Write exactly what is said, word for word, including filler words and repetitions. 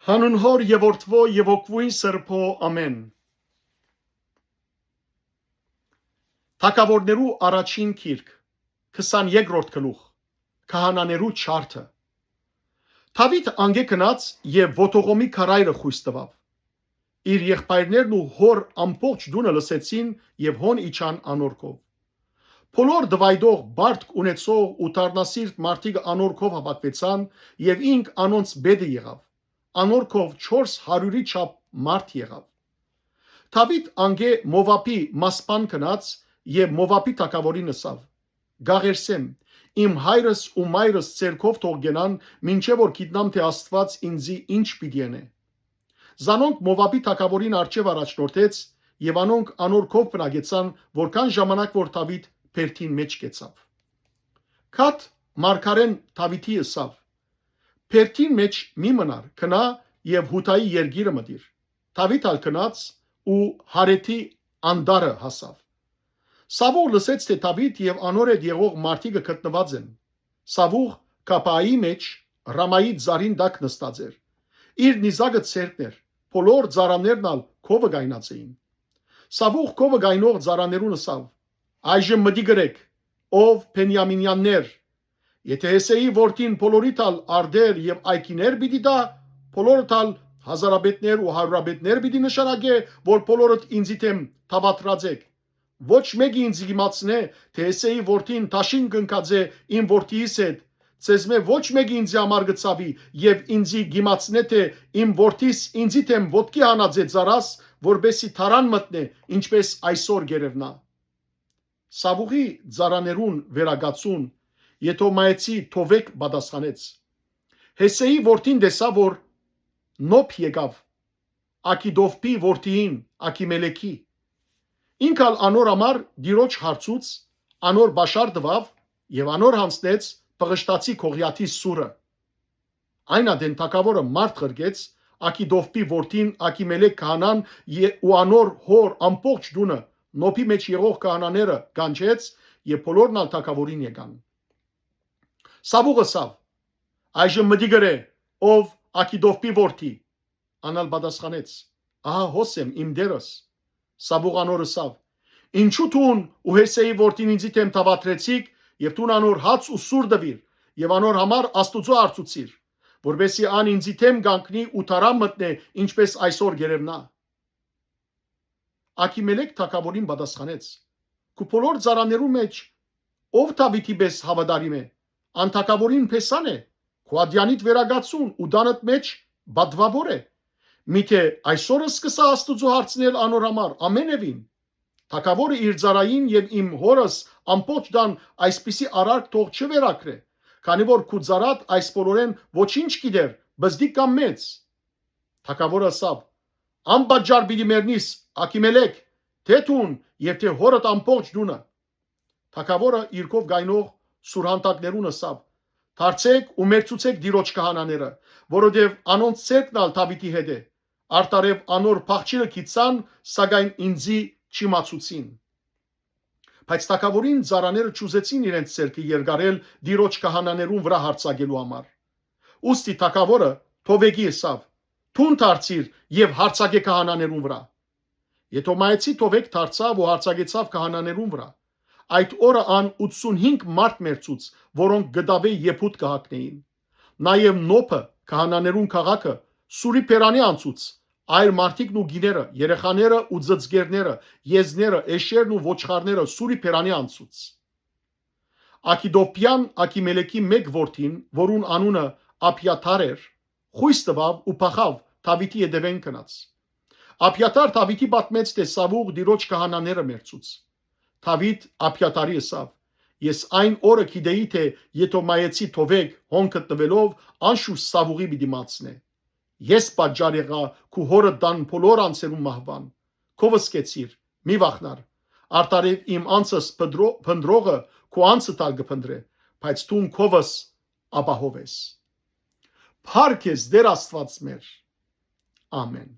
Անուն Հօր եւ Որդւոյ եւ Հոգւոյն Սրբոյ, ամէն։ Թագաւորներու առաջին գիրք, քսանեքրորդ գլուխ, քահանաներու չարդը։ Դաւիթ անկէ գնաց եւ ոտողոմի քարայրը խոյս տուաւ։ Իր եղբայրներն ու հօր ամբողջ տունը լսեցին եւ հոն իջան անոր քով։ Բոլոր դվայտող, պարտք ունեցող ու դառնասիրտ մարդիկ անոր քով հաւաքուեցան եւ ինք անոնց պետը եղաւ։ Անոր քով չորս հարիւրի չափ մարդ եղաւ։ Դաւիթ անկէ Մովաբի Մասպան գնաց եւ Մովաբի թագաւորին ըսաւ. «Կաղերսեմ, իմ հայրս ու մայրս ձեր քով թող կենան, մինչեւ որ գիտնամ թէ Աստուած ինծի ինչ պիտի ընէ»։ Զանոնք Մովաբի թագաւորին առջեւ առաջնորդեց եւ անոնք անոր քով բնակեցան, որքան ժամանակ որ Դաւիթ բերդին մէջ կեցաւ։ Գադ մարգարէն Դաւիթի ըսաւ. «Բերդին մէջ մի մնար, գնա եւ Յուդայի երկիրը մտիր»։ Դաւիթ ալ գնաց ու Հարեթի անտառը հասաւ։ Սաւուղ լսեց թէ Դաւիթ եւ անոր հետ եղող մարդիկը գտնուած են։ Սաւուղ Կապայի մէջ Ռամայի ծառին տակ նստած էր։ Իր նիզակը ձեռքն էր, բոլոր ծառաներն ալ քովը կայնած էին։ Սաւուղ քովը կայնող ծառաներուն ըսաւ. «Այժմ մտիկ ըրէք, ով Բենիամինեաններ, եթէ Հեսեի որդին բոլորիդ ալ արտեր եւ այգիներ պիտի տայ, բոլորդ ալ հազարապետներ ու հարիւրապետներ պիտի նշանակէ, որ բոլորդ ինծի դէմ դաւադրած էք։ Ոչ մէկը ինծի կ'իմացնէ թէ Հեսեի որդին դաշինք ընկած է իմ որդիիս հետ։ Ձեզմէ ոչ մէկը ինծի համար կը ցաւի եւ ինծի կ'իմացնէ թէ իմ որդիս ինծի դէմ ոտքի հանած է ծառաս, որպէս զի թարան մտնէ, ինչպէս այսօր կ'երեւնայ»։ Սաւուղի ծառաներուն վերակացուն Եդոմայեցի Թովեկ պատասխանեց. «Հեսեի որդին տեսայ որ Նոբ եկաւ Ակիտովբի որդիին՝ Ակիմելեքի։ Ինք ալ անոր համար Տիրոջ հարցուց, անոր պաշար տուաւ եւ անոր յանձնեց Պղշտացի Գողիաթի սուրը։ Այն ատեն թագաւորը մարդ ղրկեց Ակիտովբի որդին Ակիմելեք քահանան ե- ու անոր հօր ամբողջ տունը, Նոբի մէջ եղող քահանաները կանչեց եւ բոլորն ալ թագաւորին եկան»։ Սաւուղ ըսաւ. «Այժմ մտիկ ըրէ, ով Ակիտովբի որդի»։ Ան ալ պատասխանեց. «Ահա հոս եմ, իմ տերս»։ Սաւուղ անոր ըսաւ. «Ինչո՞ւ դուն ու Հեսեի որդին ինծի դէմ դաւադրեցիք եւ դուն անոր հաց ու սուր տուիր եւ անոր համար Աստուծոյ հարցուցիր, որպէս զի ան ինծի դէմ կանգնի ու թարան մտնէ, ինչպէս այսօր կ'երեւնայ»։ Ակիմելեք թագաւորին պատասխանեց. «Քու բոլոր ծառաներուն մէջ ո՞վ Դաւիթի պէս հաւատարիմ է, ան թագաւորին փեսան է, քու ատեանիդ վերակացուն ու տանդ մէջ պատուաւոր է։ Միթէ այսօր սկսա Աստուծոյ հարցնել անոր համար ամենեւին։ Թագաւորը իր ծառային եւ իմ հօրս ամբողջ տան այսպիսի արարք թող չվերագրէ, քանի որ քու ծառադ այս բոլորէն ոչինչ գիտեր, պզտիկ կամ մեծ»։ Թագաւորը ըսաւ. «Անպատճառ պիտի մեռնիս, Ակիմելեք, թէ դուն եւ թէ հօրդ ամբողջ տունը»։ Թագաւորը իր քով գայնող սուրհանդակներուն ըսաւ. «Դարձէք ու մերցուցէք Տիրոջ քահանաները, որովհետեւ անոնց ձեռքն ալ Դաւիթի հետ է։ Արդարեւ անոր փախչիլը գիտցան, սակայն ինծի չիմացուցին»։ Բայց թագաւորին ծառաները չուզեցին իրենց ձեռքը երկարել Տիրոջ քահանաներուն վրայ յարձակելու համար։ Ուստի թագաւորը Թովեգի ըսաւ. «Դուն դարձիր եւ յարձակէ քահանաներուն վրայ»։ Եդոմայեցի Թովեկ դարձաւ ու յարձակեցաւ քահանաներուն վրայ։ Այդ օրը ան ութսունհինգ մարդ մերցուց, որոնք կտաւէ Եփուտ կը հագնէին։ Նաեւ Նոբը, քահանաներուն քաղաքը, սուրի բերանի անցուց, այր մարդիկն ու կիները, երեխաները ու ծծկերները, եզները, էշերն ու ոչխարները սուրի բերանի անցուց։ Ակիտովբեան Ակիմելեքի մէկ որդին, որուն անունը Աբիաթար էր, խոյս տուաւ ու փախաւ Դաւիթի ետեւէն գնաց։ Աբիաթար Դաւիթի պատմեց թէ Սաւուղ Տիրոջ քահանաները մերցուց։ Դաւիթ Աբիաթարի ըսաւ. «Ես այն օրը գիտեի թէ Եդոմայեցի Թովեկ հոն գտնուելով անշուշտ Սաւուղի պիտի մացնէ։ Ես պատճառ եղայ քու հօրը տան բոլոր անձերուն մահուան։ Քովս կեցիր, մի վախնար։ Արդարեւ իմ անձս փնտռո-, փնտռողը քու անձդ ալ կը փնտռէ, բայց դուն քովս ապահով ես»։ Փառք ես, Տեր Աստուած մեր։ Ամէն։